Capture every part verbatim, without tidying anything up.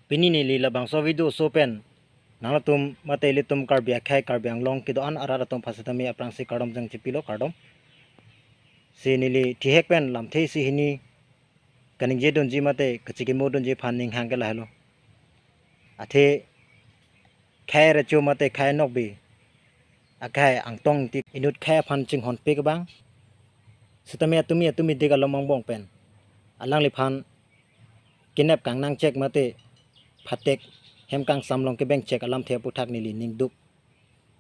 Pini neli labangso video oso pen nangtum mate ilitum Karbi akhei Karbi Anglong kedo-an arat atum aphan setame aphrangsi kardom jang chipilo, kardom. Si neli thihek pen lamthe isi hini kaningje dunji mate kachikimo dunji aphan ning hang ke lahelo. Athe khei recho mate khei nokbe akhei Angtong Engti inut khei aphan chinghonpik abang setame atumi atumi dik along angbong pen alangliphan kenep kangnang chek mate phatek hem kangsam along kebeng chek alamthe aputhak neli ning duk.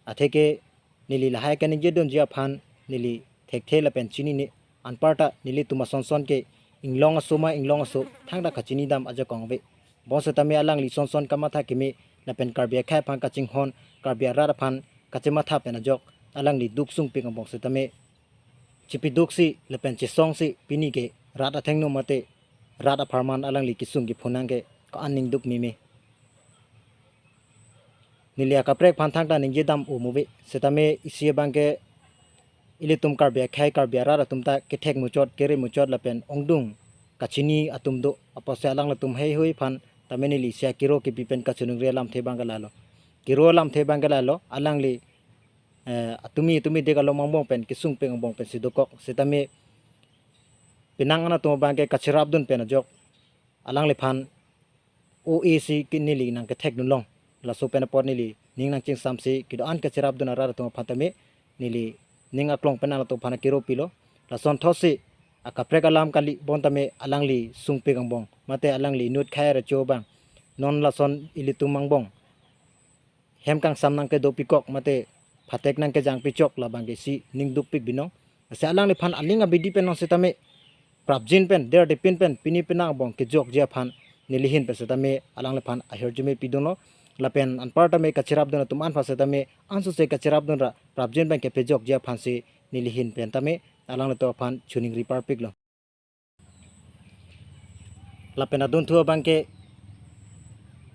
Atheke neli lahai kaningje dunji aphan neli thekthe lapen chinine, anparta nelitum asonson ke inglong aso ma inglong aso thangta kachini dam ajakong ave. Bonsetame alangli sonson kamatha keme lapen Karbi akhei aphan kachinghon, Karbi arat aphan kachematha pen ajok alangli duk sungpik angbong setame chipiduksi lapen chesongsi pini ke rat athengno mate rat apharman alangli kesung kephonang ke ko-an ning duk meme. Neli akaprek aphan thangta ningje dam u muve setame isi abang ke ilitum Karbi akhei Karbi arat atum ta kethek muchot kere muchot lapen ongdung kachini atum do, apotsi alanglitum heihui aphan tame neli isi akiro kepi pen kachiningri alamthe abang ke lahelo. Kiro alamthe abang ke lahelo, alangli eh, atumi atumi dik along angbong pen kesungpik angbong pensi dokok setame penang an atum abang ke kacherap dun pen ajok alangliphan o isi ke neli nangkethek dunlong. Laso pen apot neli ning nangchingsamsi kedo-an kacherap dun arat atum aphan tame neli ning aklong pen an atum aphan akiro pilo. Lason thotsi akaprek alam kali, bonta me alangli sungpik angbong mate alangli inut khei recho abang non lason ilitum angbong hem kangsam nangkedopikok mate phatek nangkejangpichok labang ke isi ning dukpik binong. Lasi alangliphan aling abidi pen non setame prapjin pen derdepin pen pini penang angbong kejokji aphan neli ahin pen setame alangliphan ahirjume pidunlo. Lapen anparta me kacherap dun atum an aphan setame ansose kacherap dunra prapjin pen kepejokji aphansi neli ahin pen tame alanglitum aphan chiningri parpiklo. Lapen adunthu abang ke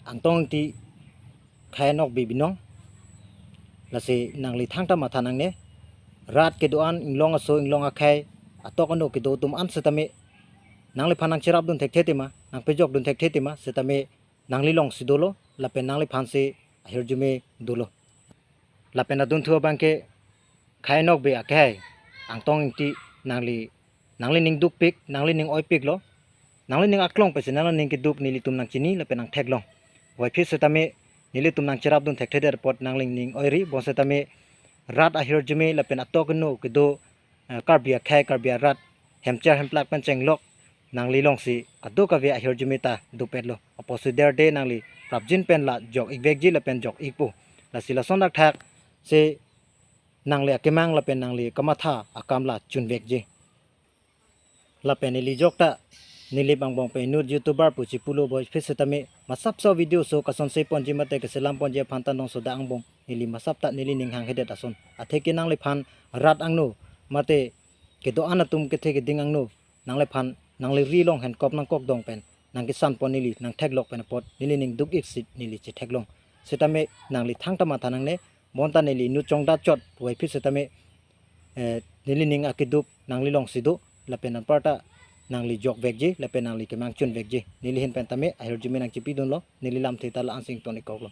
Angtong Engti khei nokbe binong. Lasi nangli thangta matha nangne. Rat kedo-an inglong aso inglong akhei atok ano kedo atum an setame nangliphan nangcherap dun thekthe tema, nangpejok dun thekthe tema setame nangli longsi dolo lapen nangliphansi ahirjume dolo. Lapen adunthu abang ke khei nokbe akhei Angtong Engti nangli nangli ning dukpik, nangli ning oipiklo. Nangli ning aklong pensi nangli ning keduk nelitum nangchini lapen nangtheklong. Puvoiphit setame nelitum nangcherap dun thekthedet apot nangli ning oiri, bonsetame rat ahirjume lapen atok ano kedo, eh, Karbi akhei Karbi arat hemcher hemplak pen chenglok nangli longsi kadokave ahirjume ta dopetlo. Apotsi derde nangli prapjin pen la jok-ikvekji lapen jok-ikpo. Lasi lason dakthak si nangli akemang lapen nangli kamatha akam la chunvekji. Lapen neli jokta Nilip angbong pen inut YouTuber pu chipulo, puvoiphit setame masapso video oso kasonse ponji mate keselam ponji aphan ta non soda angbong neli masapta neli ning hanghedet ason. Atheke nangliphan rat angno mate kedo-an atum kethe keding angno nangliphan nangli ri along henkop nangkokdong pen nangkesan pon neli nangtheklok pen apot neli ning duk-iksit neli chetheklong. Setame nangli thangta matha nangne, bonta neli inut chongdat chot puvoiphit setame, eh, neli ning akeduk nangli longsi do lapen anparta nangli jokvekji lapen nangli kemang chunvekji. Neli ahin pen tame ahirjume nangchipidunlo, neli lamthe ta la-ansi ington-ikkoklo.